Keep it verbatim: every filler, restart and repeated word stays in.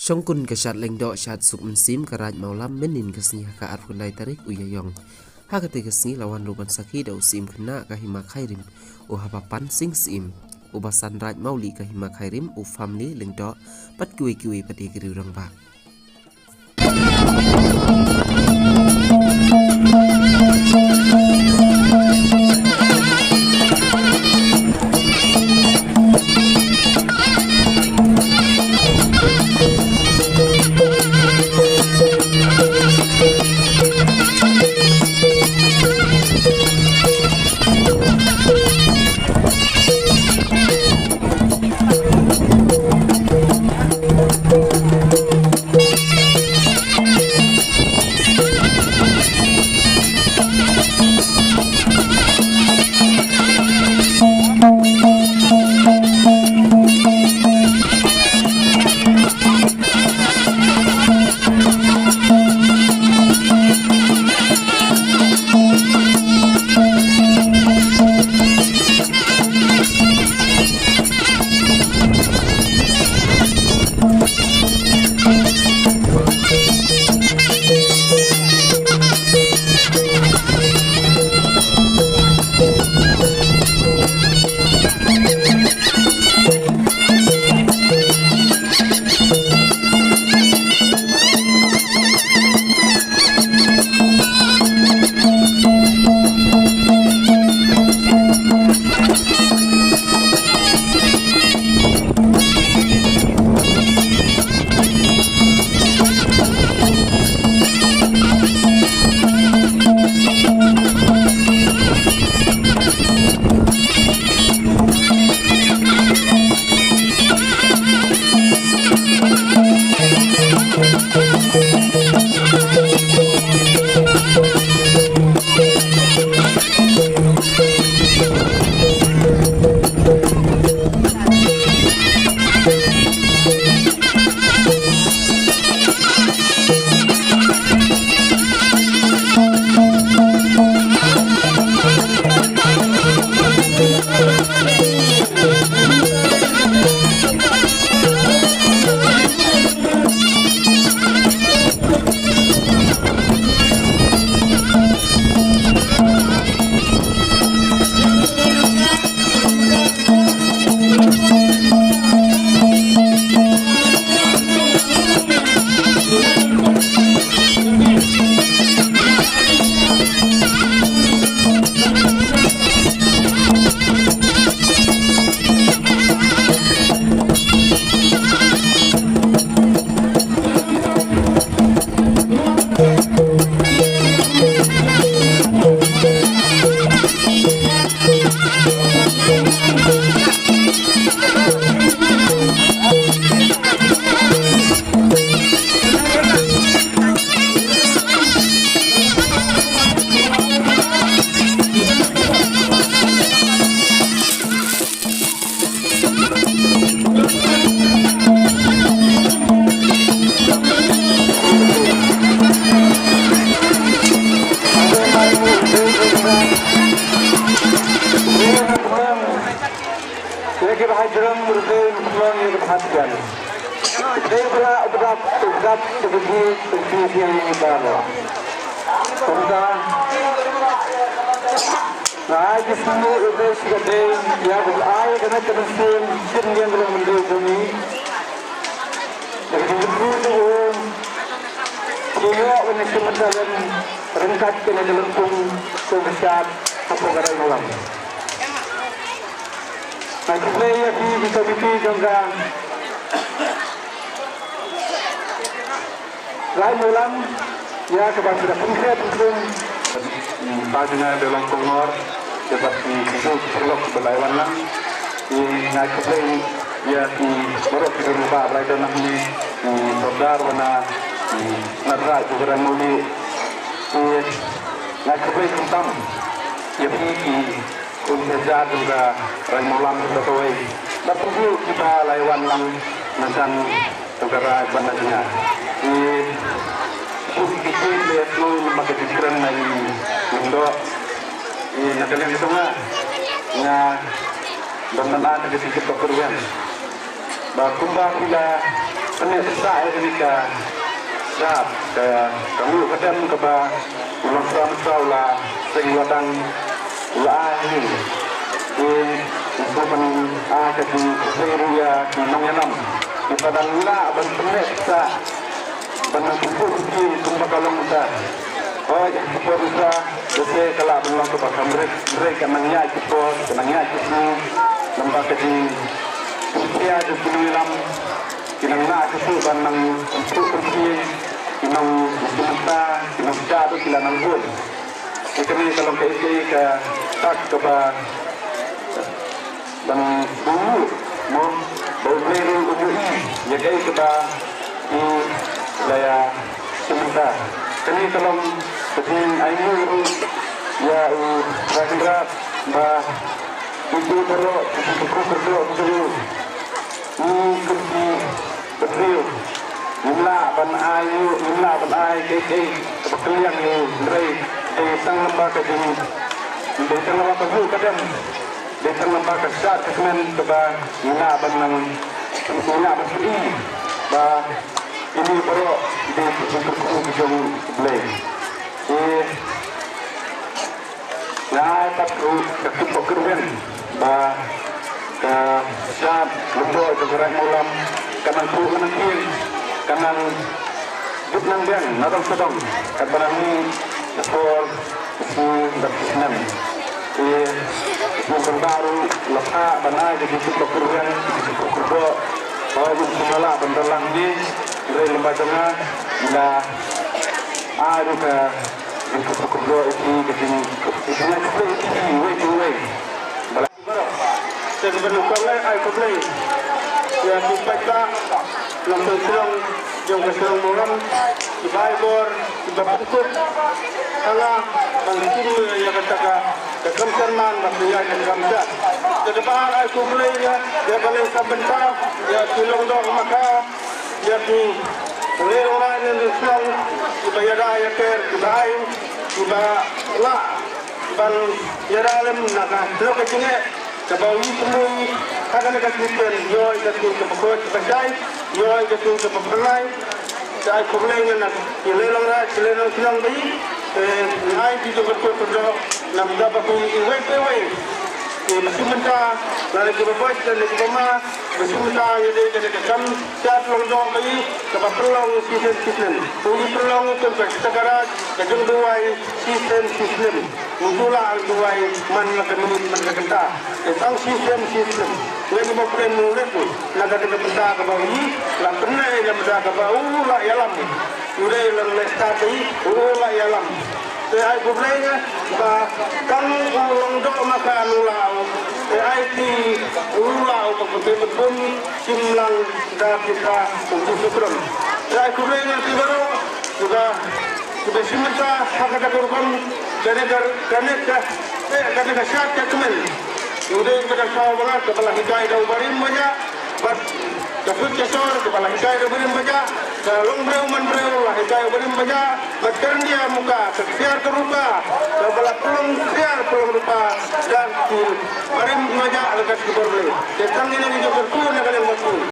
Shongkun ka Shad Lyngdoh Shad Suk Mynsiem ka Raid Mawlam mynnin ka sngi ha ka arphew lai tarik u Ïaïong. Ha kata ka sngi la wan ruh ban sakhi da u Syiem Khynnah ka Hima Khyrim, u Haba Pan Sing Syiem, u Basan Raid Mawlieh ka Hima Khyrim, u Famli Lyngdoh, bad kiwei kiwei pat ki riew rangbah. Kumta, nga ai jingmut ïa phi sha ka dei ïa ka ai ka met ka mynsiem shin ïa ka long mynder jong ngi. Ïa ka jingmut jong u, ki ïoh kane ka mynsiem ryngkat kane ka lympung sha ka shad hapoh ka rai Mawlam. Nga khublei ïa phi ki komiti jong ka Rai Mawlam, ïa kaba phi da pynkhreh pynkrung. Ba jong nga Dewlang Kongor, ïa bad ki khynnah ki paralok kiba la wan lang. Nga khublei ïa ki baroh ki rangbah ba la ïadon hangne, ki sordar ba na, ki nongtrei jong ka Rai Mawlieh. Nga khublei khamtam ïa phi ki Khun kynjat jong ka Rai Mawlam jong ka kawei. Bad kumjuh kita la wan lang na shan jong ka Rai bad na jngai. Ïa, kumjuh ki ktien ba ïathuh namar ka jingkren na i Lyngdoh. Ïa, na ka liang jong nga, nga don na ka jingkyrpad kyrwiang ba kumba phi la Pyneh pisa ïa kane ka shad ka ka nguh ka dem kaba u Nongthaw Mynsiem u la seng la dang u la ai ïa ngi. Te u shu ban ai ka jingkhublei ruh ïa ki nongïalam kiba dang lah ban pyneh pisa ban nang pynkup pynkieng kumba ka long mynta. Hooid, ha ki por mynta, lehse ka lah ban long kaba kham rit, hynrei ka nang ïaid ki por, ka nang ïaid ki sngi, namar ka jingpynkhia jong ki nongïalam, ki nang lah shuh ban nang pynkup pynkieng, ki nong, ki nongshad, ki nongshad ruh ki la nang bun. Te kane ka long kaei kaei ka tat kaba ban bynriew mo, ba U Blei ruh u ïohi ïa kaei kaba ngi la ïa shim mynta. Kane ka long ka jingainguh ruh ïa U Trai Kynrad ba ito baroh ki kyrkhu kyrdoh jong u, ngi kum ki bynriew ngim lah ban ai ïa u, ngim lah ban ai kaei kaei kaba kylliang ïa u, hynrei dei tang lyngba ka jing, dei tang lyngba ka nguh ka dem, dei tang lyngba ka shad ka kmen kaba ngi lah ban nang, ngi lah ban pyni ba ine baroh dei ki jingkyrkhu ki jong U Blei. Te nga ai pat ruh ka kynpoh kyrweng ba ka shad Lyngdoh jong ka Raid Mawlam ka nang khuid ka nang khiang, ka nang bit nang biang na dong sha dong katba nang mih ka por ka sngi bad ka snem. Te u Kynrad ruh la phah ban ai ka jingkynpoh kyrweng, ka jingkynpoh kyrdoh ba ym shym la lah ban don lang hangne, hynrei lyngba jong nga la ai ruh ka jingkynpoh kyrdoh ïa ki, ka jing, ka jingkynpoh ïa ki uwei pa uwei. Ba la Te kaba nyngkong eh, ai khublei ïa ki paidbah nongshong shnong jong ka shnong Mawlam, kiba ai bor, kiba pynkup ha nga ban shim ïa kata ka, ka kam syrman bad ka ïaid ka kam shad. Te kaba ar, ai khublei ïa, ïa ka leng ka bynta, ïa ki Lyngdoh Makha, ïa ki Ri Longrai ne Ri Shnong, kiba ïada ïa ker, kiba ai, kiba lah ban ïada lem na ka shnong ka jingeh, kaba u ïohi ha kane ka sngi pen, ïoh ïa ka sngi kaba khuid kaba shai, ïoh ïa ka sngi kaba phyllai. Te ai khublei nga na ki lei Longrai, ki lei Nongshnong ba ïeit, te nga ai ki jingkyrkhu kyrdoh na ka bynta ba phi iwei pa iwei, ki ba shu mynta, lane kiba beit lane kiba ma, ba shu mynta ïa dei kane ka kam shad Lyngdoh ba ïeit kaba pynlong shisien shisnem. Phi pynlong kum ka shaka raj, ka jingduwai shisien shisnem. Ngin duwai, duwai man la ka minit man ka kynta. Te tang shisien shisnem. Ngi ba pynlong rit na ka dei ka bynta kaba u ïeit la pynlong, na bynta kaba u la ïalam. U dei u long leh stad, u la ïalam. Te ai khublei nga ba tang u Lyngdoh Makha u la u. Te ai ti u la u ba pynbeit bun shim lang da kita u Jisu Khrist. Te ai khublei nga ki baroh, kiba, kiba shim bynta ha kata ka rukom, kane ka, kane ka, eh, kane ka shad ka kmen. U dei uba dang saw ba nga, kaba la hikai da u barim bajah, bad ka kut ka shor, kaba la hikai da u barim bajah, ka long briew man briew la hikai u barim bajah, bad ka ryndia muka, ka ksiar ka rupa, kaba la pynlong ksiar pynlong rupa da u barim bajah, la ka ki bor Blei. Te tang ïa ngi jong ka kut na ka liang ba kut.